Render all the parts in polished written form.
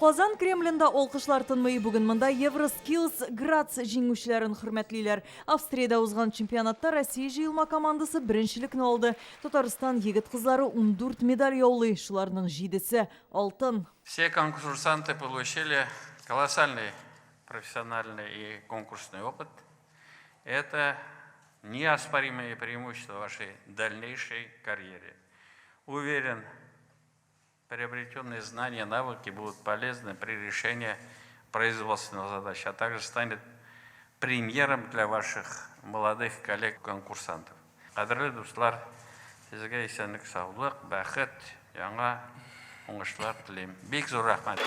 Казан Кремлендә алкышлар тынмый. Бүген монда Евроскиллс Грац җиңүчеләрен хөрмәтлиләр. Австриядә узган чемпионатта Россия җыелма командасы беренчелекне алды. Татарстан егет-кызлары 14 медаль яулый, шуларның җидесе, алтын. Все конкурсанты получили колоссальный профессиональный и конкурсный опыт. Это неоспоримые преимущества вашей дальнейшей карьере. Уверен, Приобретенные знания, навыки будут полезны при решении производственных задач, а также станет примером для ваших молодых коллег-конкурсантов. Кадерле дуслар, сезгә исәнлек-саулык, бәхет, яңа уңышлар телим. Бик зур рәхмәт!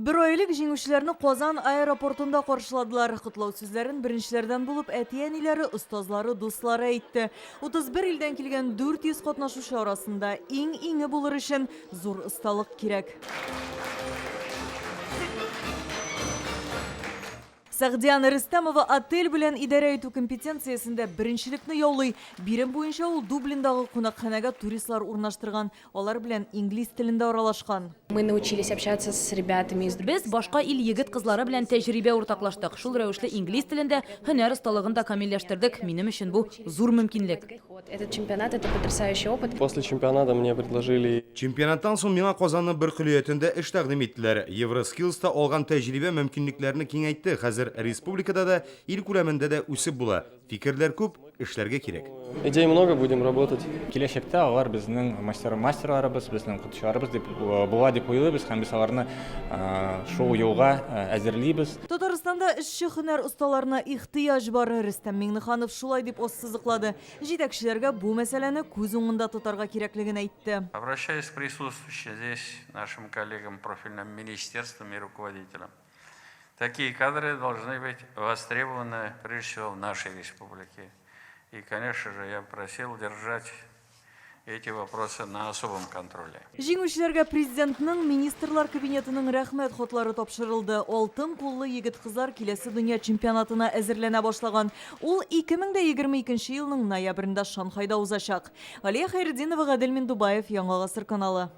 Бер ай элек җиңүчеләрне Казан аэропортында каршыладылар. Котлау сүзләрен беренчеләрдән булып әти-әниләре, остазлары, дуслары әйтте. 31 илдән килгән 400 катнашучы арасында иң-иңе булыр өчен зур осталык кирәк. Сәгъдиана Рөстәмова отель белән идарә итү компетенциясендә беренчелекне яулый. Бирем буенча ул Дублиндагы кунакханәгә туристлар урнаштырган. Алар белән инглиз телендә аралашкан. Мы научились общаться с ребятами из. Без башка ил егет-кызлары белән тәҗрибә уртаклаштык. Шул рәвешле инглиз телен дә, һөнәр осталыгын да камилләштердек. Минем өчен бу зур мөмкинлек. Этот чемпионат, это потрясающий опыт. После чемпионата мне предложили. Чемпионаттан соң миңа Казанның бер көллиятендә эш тәкъдим иттеләр. Евроскиллс та алган тәҗрибә мөмкинлекләрне киңәйтте. Хәзер республикада да, ил күләмендә дә үсеп була. Фикерләр күп, эшләргә кирәк. Идей много, будем работать. Киләчәктә алар безнең мастер мастерларыбыз, безнең укытучыларыбыз дип була дип уйлыйбыз һәм без аларны шул юлга әзерлибез. Татарстанда эшче һөнәр осталарына ихтыяҗ бар, Рөстәм Миңнеханов шулай дип ассызыклады. Җитәкчеләргә бу мәсьәләне күз уңында тотарга кирәклеген әйтте. Обращаюсь к присутствующим здесь нашим коллегам профильным министерствам и руководителям. Такие кадры должны быть востребованы прежде всего в нашей республике. И, конечно же, я просил держать эти вопросы на особом контроле. Җиңүчеләргә Президентның, Министрлар Кабинетының Рәхмәт хатлары тапшырылды. Алтын куллы егет-кызлар киләсе дөнья чемпионатына әзерләнә башлаган. Ул 2022 елның ноябрендә Шанхайда узачак. Алия Хәйретдинова, Гадел Миндубаев, Яңа Гасыр каналы.